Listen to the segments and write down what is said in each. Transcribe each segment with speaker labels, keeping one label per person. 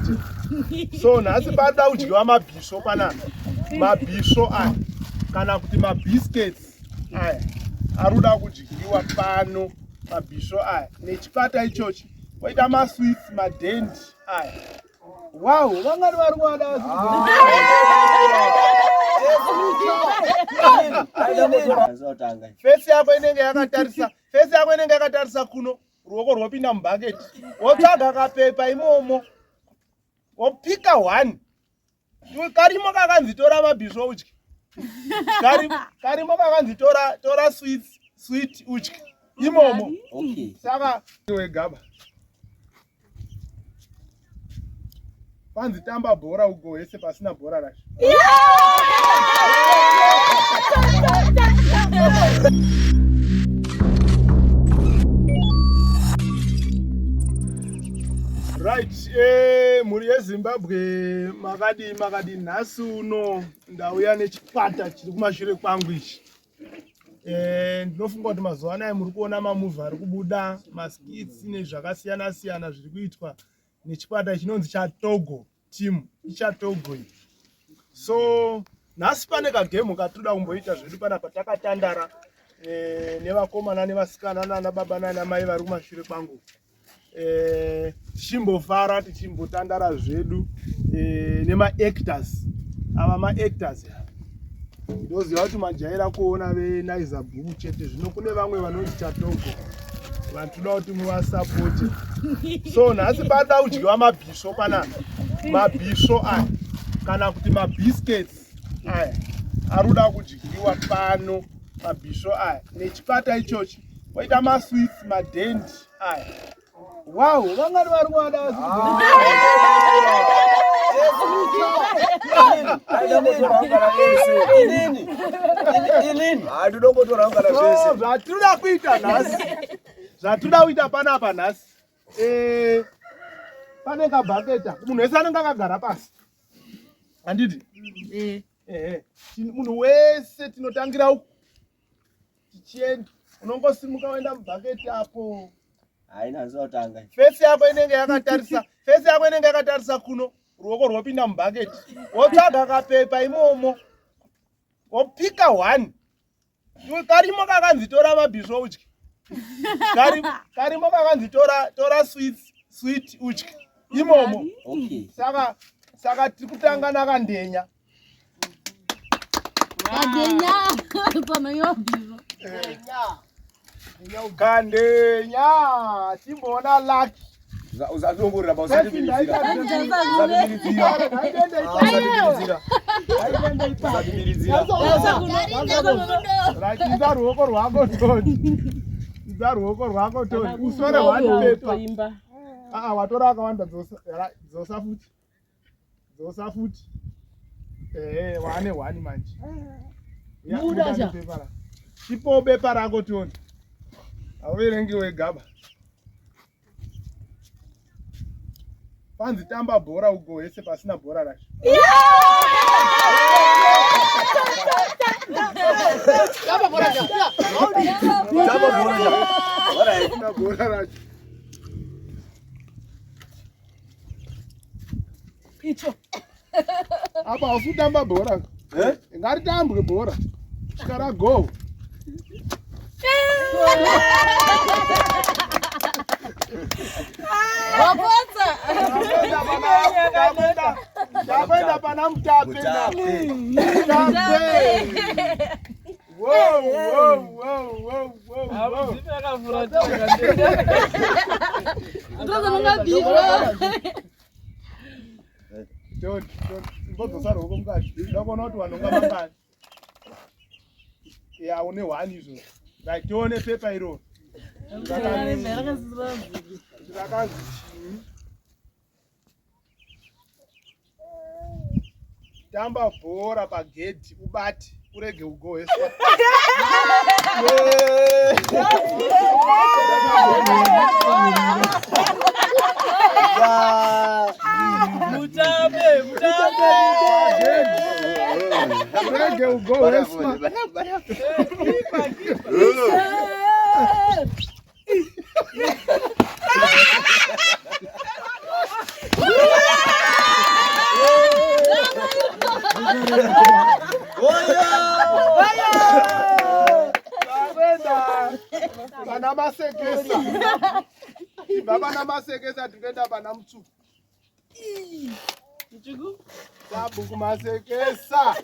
Speaker 1: Handiti so nhasi pada kudyiwa mabhisvo panapa, mabhisvo aya kana kuti mabiscuits aya arikuda kudyiwa pano, mabhisvo aya nechikwata ichochi, koita masweets, madendi aya. Wow, vangani vari kuada? Face yako inenge yakatarisa, face yako inenge yakatarisa kuno, ruoko rwopinda mubhaketi, wotsvaga kapepa imomo, wopika one. Karimo kakanzi tora mabhisvo udye. Karimo kakanzi tora tora sweets, sweet udye imomo.
Speaker 2: Okay.
Speaker 1: Saka wegaba. Panzi tamba bhora ugohese pasina bhora racho. Right, mhuri yeZimbabwe, makadii makadii? Nhasi uno ndauya nechikwata chiri kumashure kwangu ichi. Ndinofunga kuti mazuva anaya muri kuona mamovie ari kubuda, maskits nezvakasiyana siyana zviri kuitwa nechikwata chinonzi chaTogo team, ichaTogo iyi. So nhasi pane kagemu katinoda kumboita zvedu panapa takatandara nevakomana nevasikana nana baba nana mai vari kumashure kwangu. Tichimbofara, tichimbotandara zvedu nemaactors ava. Maactors ndoziva kuti majaira kuona veNaiza Boom chete, zvino kune vamwe vanonzi chaTogo vatoda kuti muvasapote. So nhasi pada kudyiwa mabhisvo panapa, mabhisvo aya kana kuti mabiscuits aya arikuda kudyiwa pano, mabhisvo aya nechikwata ichochi, koita masweets, madendi aya. Wow, vangani vari kuada? Zvatinoda kuita nhasi, zvatinoda kuita panapa nhasi, pane kabhaketa, munhu wese anenge akagara pasi, handiti? Ehe, munhu wese, tinotangira uku tichienda, unongosimuka woenda mubhaketi apo.
Speaker 2: Haina kutanga.
Speaker 1: Face yako inenge yakatarisa, face yako inenge yakatarisa kuno, ruoko rwopinda mubhaketi, wotsvaga kapepa imomo, wopika one. Karimo kakanzi tora mabhisvo udye. Karimo kakanzi tora tora sweets, sweet udye imomo.
Speaker 2: Okay.
Speaker 1: Saka tiri kutanga nakandenya.
Speaker 3: Kandenya panoyobhizo.
Speaker 1: Kandenya, timboona lucky.
Speaker 2: Usazongorera pa, usatibiridzira. Usatibiridzira. Usatibiridzira.
Speaker 1: Ratidza ruoko rwako Toni, tidza ruoko rwako Toni, usore one paper. Aa, watora akawanda, dzosa, dzosa futi, dzosa futi. Ehe, wane one manje. Ya,
Speaker 3: Buda
Speaker 1: buda
Speaker 3: cha.
Speaker 1: nepepa rako. Chipo bepa rako Toni, hauverengi wegaba. Panzi tamba bhora ugohese pasina bhora racho.
Speaker 2: Tamba bhora. Alright.
Speaker 1: Pasina bhora racho.
Speaker 3: Icho.
Speaker 1: Apa hausi kutamba bhora.
Speaker 2: Eh?
Speaker 1: Ngaritambwe bhora svika rago.
Speaker 3: Wapotsa.
Speaker 1: Takuenda pana Mutape.
Speaker 2: Mutape.
Speaker 1: Mutape. Wow, wow, wow, wow, wow, wow.
Speaker 3: Ndoza mungabhizwa.
Speaker 1: Don't, don't. Imbodzosa ruoko mukati. Ndakuona kuti wanonga mangani. Ya, une one izvo. Right, tione pepa iro. Rakanzi chii? Tamba bhora pagedhi ubate urege kugoheswa.
Speaker 4: Mutape, mutape.
Speaker 1: Urege kugoheswa. Pana masekesa. Tibva pana masekesa tikuenda pana mutsvuku.
Speaker 4: Mutsvuku?
Speaker 1: Sabhuku masekesa.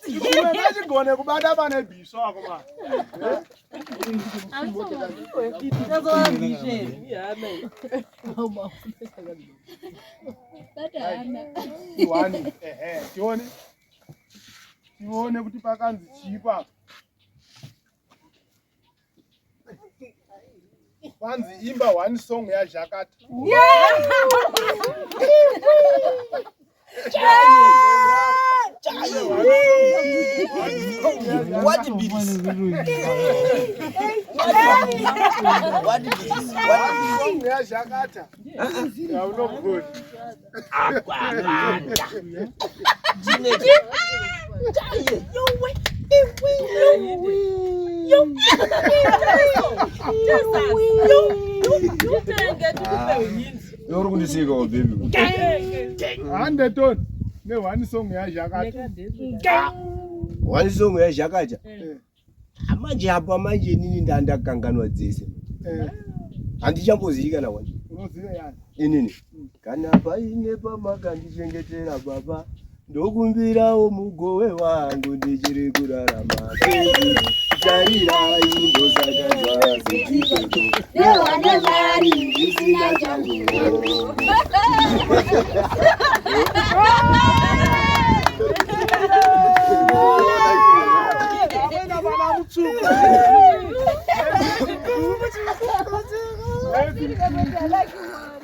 Speaker 1: Chigone ngachigone kubata pane bhisvo akomana. Tiwane, ehe, tione. Tione kuti pakanzi chii papa. Kwanzi imba one song yaZhakata.
Speaker 2: What beats? What beats? What
Speaker 1: Song yaZhakata. Yaunogona.
Speaker 2: beats? Uri kundiseka wa baby.
Speaker 1: Hande toni. Ne one song yaZhakata.
Speaker 2: One song yaZhakata.
Speaker 1: Eh.
Speaker 2: Manje apa manje inini ndandakanganwa dzese.
Speaker 1: Eh,
Speaker 2: Handichambozivi kana one.
Speaker 1: unoziva yani.
Speaker 2: Inini. Kana paine pamakandichengetera baba ndokumbirawo mugowe wangu ndichiri kurarama. Tarirai ndosakazva sechipoko.
Speaker 5: Newane mari ndisina changu.
Speaker 1: Tawenda pana mutsvuku.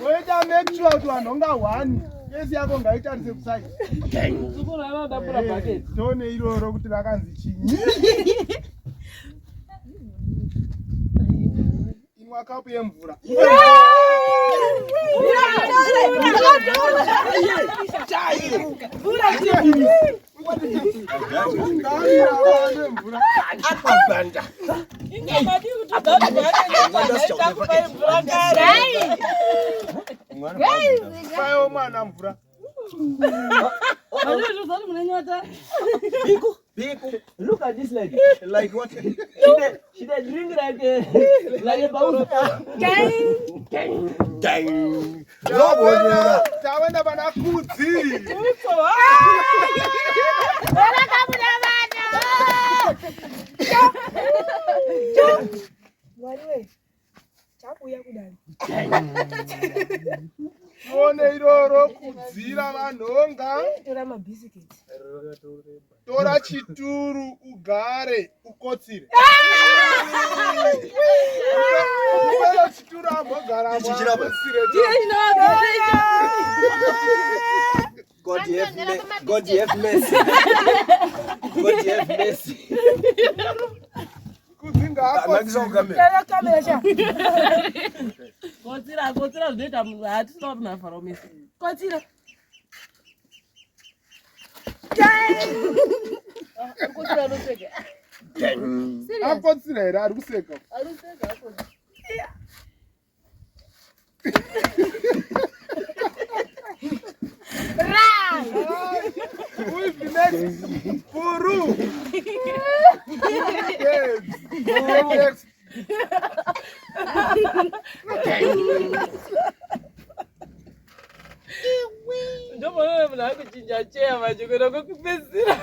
Speaker 1: Woita make sure kuti vanhonga one. Kesi yako ngaitarise kuside. Tone iroro kuti rakanzi chinyi. Inwa kapu yemvura. Ngamira wane mvura.
Speaker 2: Akabanda.
Speaker 1: Payo mwana mvura.
Speaker 2: Biko, Biko. Look at this lady. Like what? She dey drink like a like a bouncer. Gang. Gang. Lobonera.
Speaker 1: Tawenda pana kudzi.
Speaker 6: Mwari chakuuya kudai.
Speaker 1: Tione iroro kudzira vanhonga.
Speaker 6: Tora mabhisikiti.
Speaker 1: Tora chituru ugare ukotsire. Upero chituru ambogara
Speaker 2: Chichirapa.
Speaker 1: akotsire.
Speaker 2: God have mercy. God have mercy. God have mercy.
Speaker 1: Kudzi
Speaker 2: Nakisa
Speaker 1: ngaakotsire.
Speaker 2: ukamera.
Speaker 6: Tora kamera cha.
Speaker 4: Kotsira, kotsira zvinoita munhu hatisina kuti munhu afara umese.
Speaker 6: Kotsira.
Speaker 1: Akotsira here ari kuseka. Right. Who is the next? Puru. Yes. Who is next?
Speaker 4: Ndomunoona munhu akuchinja cheya manje kuenda kwekupedzisira.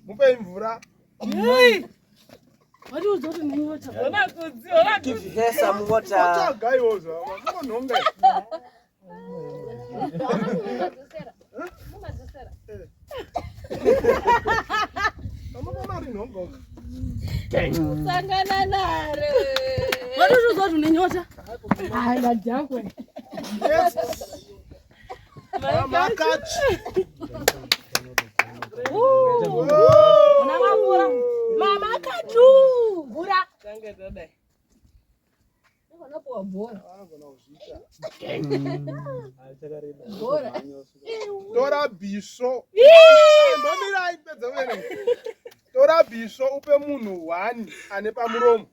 Speaker 1: Mupei mvura.
Speaker 3: Watiudza kuti nenyota.
Speaker 4: Ona kudzi, ona kudzi.
Speaker 2: Give her some water.
Speaker 1: Otsvaga iwozvo. Munonhonga. Unobona uri nhongo.
Speaker 3: Sangana nare. Watiudza kuti nenyota.
Speaker 6: Hayi ndadhakwa.
Speaker 1: Next. Makachi.
Speaker 3: Mama
Speaker 6: Mama kaju. Mvura.
Speaker 4: Tange tadai.
Speaker 1: Tora bhisvo. Mbomirai pedza kuverenga. Tora bhisvo upe munhu one ane pamuromo.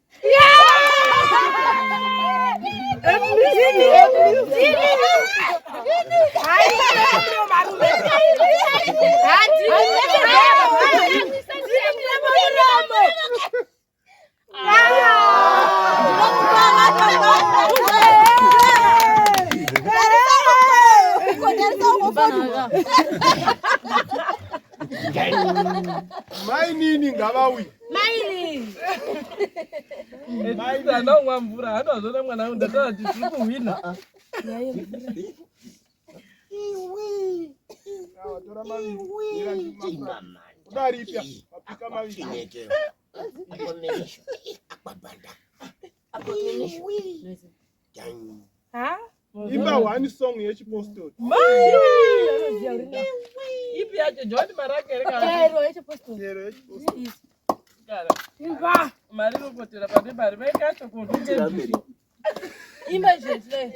Speaker 6: Hayi marume.
Speaker 1: Mainini ngavauye.
Speaker 6: Maini.
Speaker 4: Andomwa mvura hanozvona mwana wangu ndataura kuti tiri kuhwina.
Speaker 1: Awa, tora maviri. Mira ndimafura. Udaripya. Mapika maviri.
Speaker 6: Ha?
Speaker 1: Imba one song yechipostori.
Speaker 4: Ipi yacho John Marake here kana
Speaker 6: Chero yechipostori.
Speaker 1: Chero yechipostori.
Speaker 4: kana
Speaker 6: Imba.
Speaker 4: mari inopotera pane mari vaikacho kunge
Speaker 6: Imba zvetle.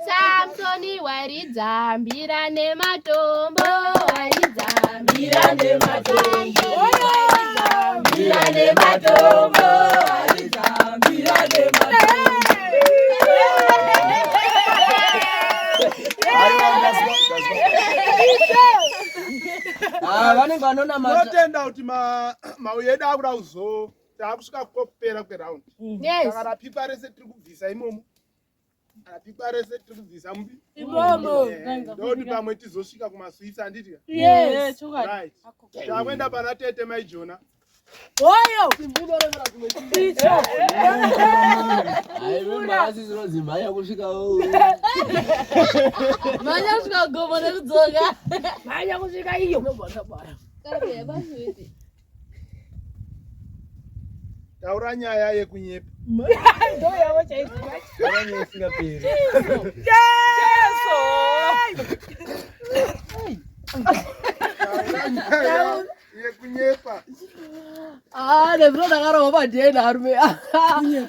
Speaker 5: Samsoni waridza mbira nematombo waridza mbira
Speaker 4: nematombo
Speaker 5: mbira nematombo
Speaker 4: mbira nematombo.
Speaker 2: Ah, vanenge vanonamata.
Speaker 1: Tinotenda kuti mauyu edu akuda kuzo taakusvika kwekupera kweraundi.
Speaker 6: Yes.
Speaker 1: Saka rapikwa rese tiri kubvisa imomo. Rapikwa rese tiri kubvisa mupi.
Speaker 6: Imomo.
Speaker 1: Ndoti pamwe tizosvika kumaswitsi handiti?
Speaker 6: Yes.
Speaker 1: Right. Takuenda pana tete mai Jona.
Speaker 6: Oyo. Icho.
Speaker 2: Hayi, mhasi zvinonzi mhanya kusvika.
Speaker 3: Mhanya kusvika gomo nekudzoka.
Speaker 6: Mhanya kusvika iyo.
Speaker 1: Taura nyaya yekunyepa.
Speaker 6: Ndo yavo chaizvo.
Speaker 7: Taura nyaya isingaperi.
Speaker 1: Taura nyaya yekunyepa.
Speaker 8: Ah, nezvino ndakarohwa padheni arume.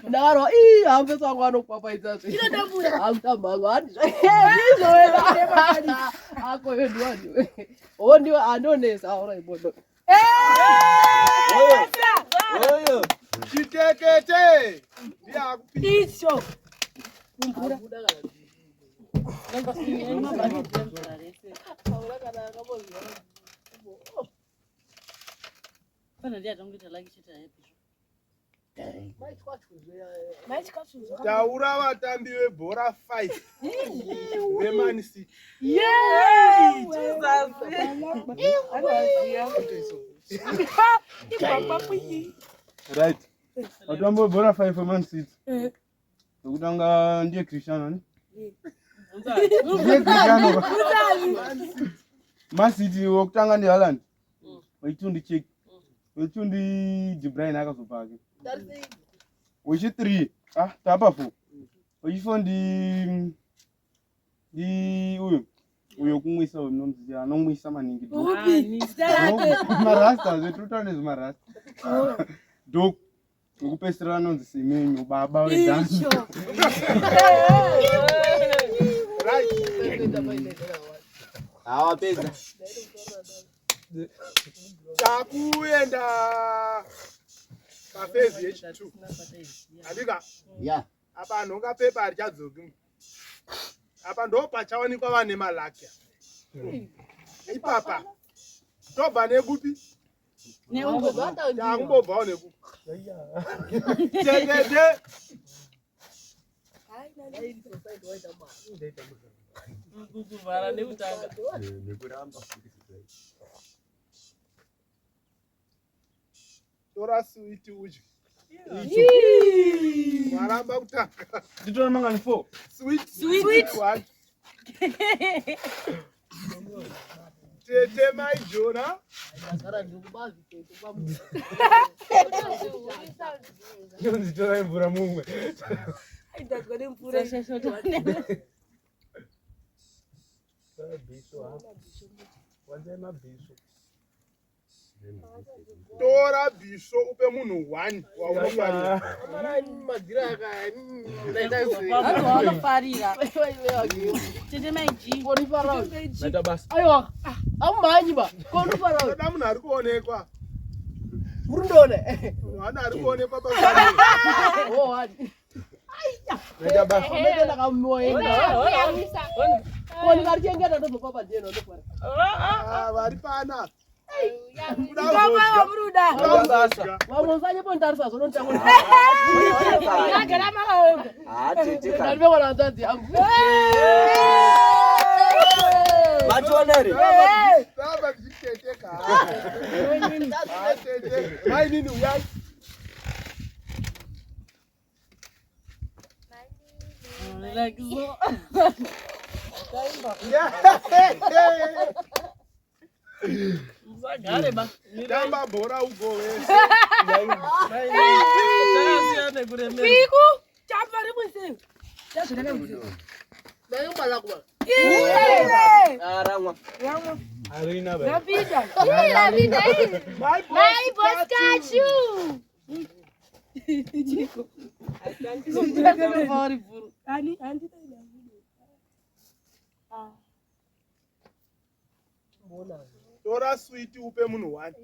Speaker 8: Ndakarohwa ii hambe wangu anokwapaidza zve. Hakutambangwa handizvo. Ndizvo wena. Ako yo ndiwa ndiwe. Oh ndiwe anonesa aura ibodo.
Speaker 2: Oyo.
Speaker 1: Chitekete. Ndiye akupika.
Speaker 6: Icho.
Speaker 1: Taura vatambi vebhora 5 veMan City.
Speaker 7: Right. Vatambi vebhora 5 veMan City. Wekutanga ndiye Cristiano ne? Ndiye Cristiano. Man City wekutanga ndi Haaland. Wechitu ndi Chek. Wechitu ndi De Bruyne akazobva hake. Wechi3 ah tapa 4. Wechi4 ndi ndi uyo uyo kumwisa uyo munomuziva anomwisa maningi.
Speaker 6: Upi? Zita rake.
Speaker 7: Marasta zvetinotaura nezvemarasta. Dok wekupedzisira anonzi Semenyo baba wedhanzi.
Speaker 6: Icho.
Speaker 1: Right.
Speaker 2: Hawapedza.
Speaker 1: Takuenda pafezi yechi2. Andika
Speaker 2: Ya.
Speaker 1: apa nhonga pepa harichadzoki. Apa ndo pachawanikwa vane malaki. Ipapa tobva nekupi? Takumbobvawo nekupi? Tekete.
Speaker 4: Kuvhara nekutanga.
Speaker 1: Tora suwiti udye. Waramba kutanga.
Speaker 7: Nditora mangani 4.
Speaker 1: Sweet. Sweet. Wacho. Tete mai Jona.
Speaker 7: Ndonzi torai mvura mumwe.
Speaker 6: Aidadzwa nemvura.
Speaker 7: Wanzai mabhisvo.
Speaker 1: Tora bhisvo upe munhu 1 waunofarira.
Speaker 3: Vanhu vanofarira. Tete mai G.
Speaker 7: Maita basa.
Speaker 8: Aiwa. Amumhanyi ba. Konufara.
Speaker 1: Toda munhu ari kuonekwa.
Speaker 8: Murundone.
Speaker 1: Munhu ari kuonekwa pa
Speaker 8: Oh wani.
Speaker 7: Maita basa.
Speaker 8: Ndenge ndakamuwa enda. Koni karichengeta ndobva padheni ndofara.
Speaker 1: Ah, vari pana.
Speaker 8: Vamwe musanyeponditarisa zvono nditango.
Speaker 6: Ndagara makaoga.
Speaker 2: Ah, tete ka.
Speaker 8: Ndandivekona hanzvadzi yangu.
Speaker 2: Machiona here?
Speaker 1: Saba zvichiteteka. Atete. Mainini uyai.
Speaker 4: Like so. Musagare ba.
Speaker 1: Tamba bhora ugo wese.
Speaker 4: Takasiyana nekuremera.
Speaker 6: Piku. Chapa rimwe sei.
Speaker 8: Ndaimba kuba.
Speaker 2: Ah, ramwa.
Speaker 7: Harina ba.
Speaker 6: Rapida.
Speaker 1: My
Speaker 5: My boss kachu.
Speaker 6: Ani andi.
Speaker 1: Tora sweet upe munhu one.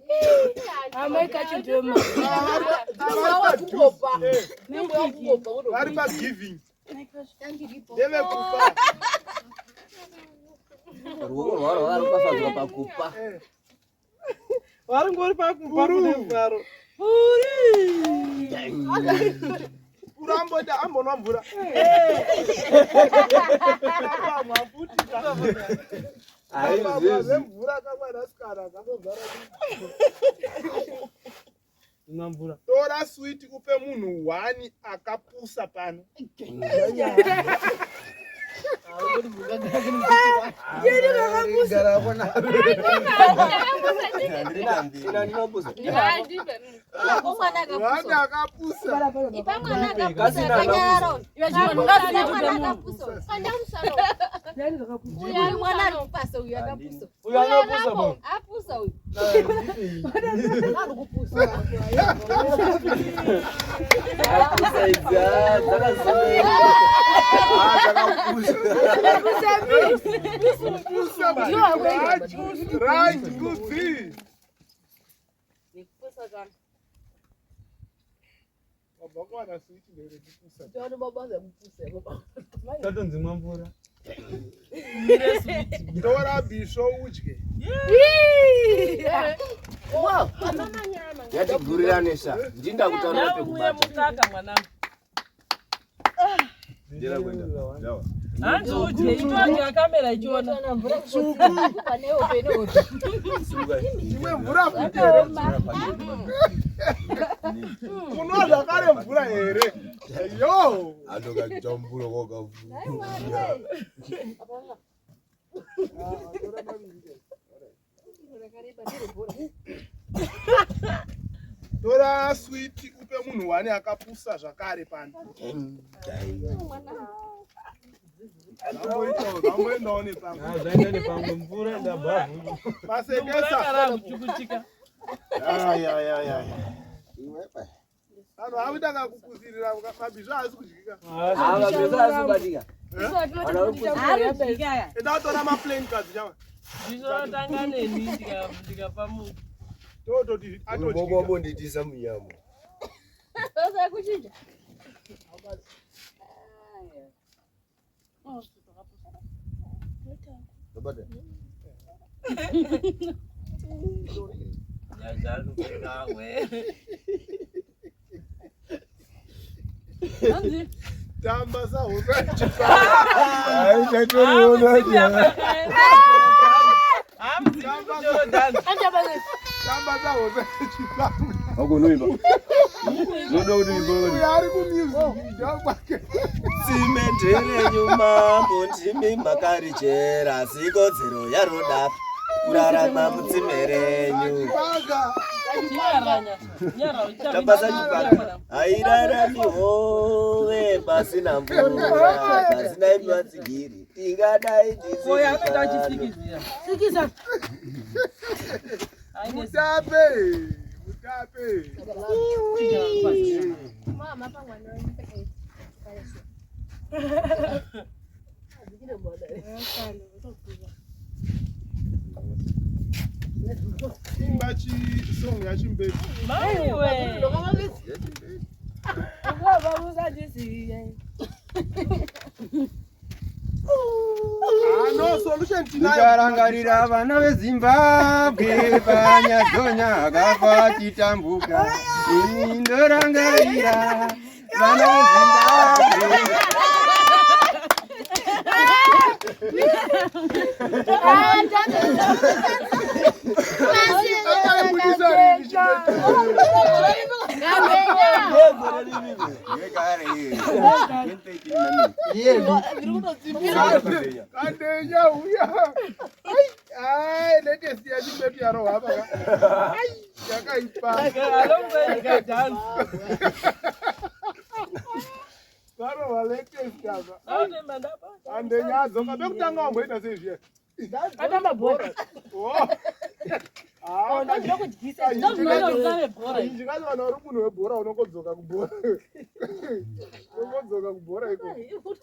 Speaker 6: Amai kachidema.
Speaker 8: Wakungopa.
Speaker 1: Eh,
Speaker 8: Wakungopa.
Speaker 1: Vari pa giving. Ndevekupa.
Speaker 2: Ruoko rwaro rwarupafadzwa pakupa.
Speaker 1: Eh.
Speaker 4: Vari ngori pakupa kune mufaro.
Speaker 1: Urambota ambonwa mvura. Urambamwa futi. Urambamwa zvemvura kamwanasikana kakazara.
Speaker 7: Imwa mvura.
Speaker 1: Tora sweet upe munhu one akapusa pano.
Speaker 2: Ina ndinopusa.
Speaker 1: One akapusa.
Speaker 5: Ipa mwana akapusa
Speaker 2: Kasina
Speaker 5: akanyarara.
Speaker 3: Iwe chiona
Speaker 5: Mwana akapusa. Kanda musoro.
Speaker 3: Uyu mwana ari kupasa uyu akapusa.
Speaker 7: Uyu anopusa bo.
Speaker 5: Apusa uyu.
Speaker 2: Akapusa idzi, ah, dzakazimira.
Speaker 9: Ah, dzakapusa.
Speaker 1: Kupusa right, right, kudzi.
Speaker 3: Nekupusa kana.
Speaker 1: Wabva kuwana sweet nderekupusa.
Speaker 7: Tatonzi mwa mvura.
Speaker 1: Tora bisho udye.
Speaker 9: Yatigurirane sha. Ndinda kutaura
Speaker 4: Nauye
Speaker 9: pekubata.
Speaker 4: mukaka mwanangu.
Speaker 9: Ndera kuenda. Ndawa.
Speaker 4: Hanzi udye itodya kamera ichiona.
Speaker 1: Imwe mvura futi here? Unwa zvakare mvura here? Yo!
Speaker 9: Andokajambura kwakavhura.
Speaker 1: Tora sweet upe munhu wani akapusa zvakare pano. Zvamboitawo, zvamboendawo nepamwe.
Speaker 7: Ah, zvaenda nepamwe mvura ndabhavhu.
Speaker 1: Masekesa.
Speaker 4: Mvura kuchukuchika.
Speaker 9: Ay ay ay ay.
Speaker 1: Vanhu vakuita kakupusirira mabhisvo haasi kudyika.
Speaker 2: Ah, mabvisa asi kubatika.
Speaker 1: Enda watora maplane cards chava.
Speaker 4: Ndizvotanga neni ndikapa munhu.
Speaker 1: Tototi atodyika.
Speaker 9: Wabonditisa munyama.
Speaker 5: Sasa kuchinja.
Speaker 9: Ndabata.
Speaker 1: Tamba sahosa.
Speaker 9: Ai chatoriona cha.
Speaker 1: Tamba sahosa chipanga.
Speaker 9: Wagonoimba. Unoda kuti imba
Speaker 1: Uyo ari kumusic video kwake.
Speaker 2: Tsime nderenyu mambo ndimi makarichera asi kodzero yaroda kurarama mutsime renyu.
Speaker 1: Chipanga.
Speaker 2: Tabasa chipaka hairarami hove pasina mvura pasina imi vatsigiri tingadai
Speaker 4: Oyo anoita
Speaker 2: tisiri
Speaker 4: achisikizira.
Speaker 6: Sikiza.
Speaker 1: Mutape. Mutape.
Speaker 5: Mama pa mwana wenyu.
Speaker 1: Imba chi song yachimberi.
Speaker 4: Maiwe.
Speaker 6: Baba musandisiye.
Speaker 1: Ah no Solution tinayo.
Speaker 7: Ndicharangarira vana veZimbabwe panyazonya akafa achitambuka. Ini ndorangarira vana veZimbabwe.
Speaker 1: Akaibudisa rini chimwe?
Speaker 7: Yekare iyoyo. 2013 nani.
Speaker 1: Kandenya uya. Ai, ai, latest yachimbetu yarohwa apa. Ai, yakaipa. Varohwa latest apa. Kandenya adzoka. Bekutanga wamboita sei zviya?
Speaker 6: Atamba bhora.
Speaker 1: Oh. Ah,
Speaker 6: Ndinokudyisa.
Speaker 1: kazhinji kacho kana uri munhu webhora unongodzoka kubhora. Unongodzoka kubhora ikoko.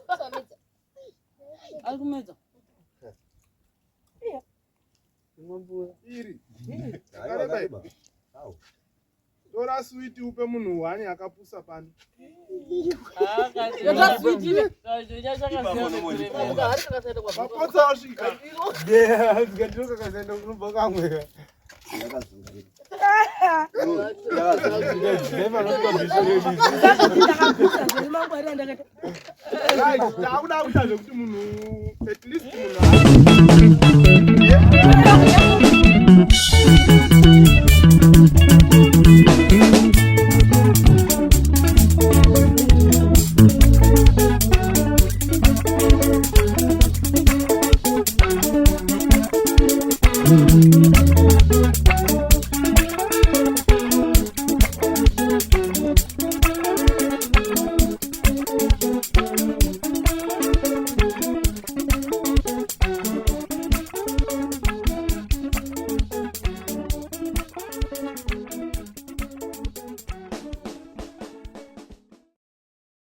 Speaker 4: Ari kumedza.
Speaker 1: Iri. Yakareba iyi. Tora switi upe munhu wani akapusa pano. Mapotsa asvika.
Speaker 6: Mangwari andakaita.
Speaker 1: Right, takuda kuita zvekuti munhu at least munhu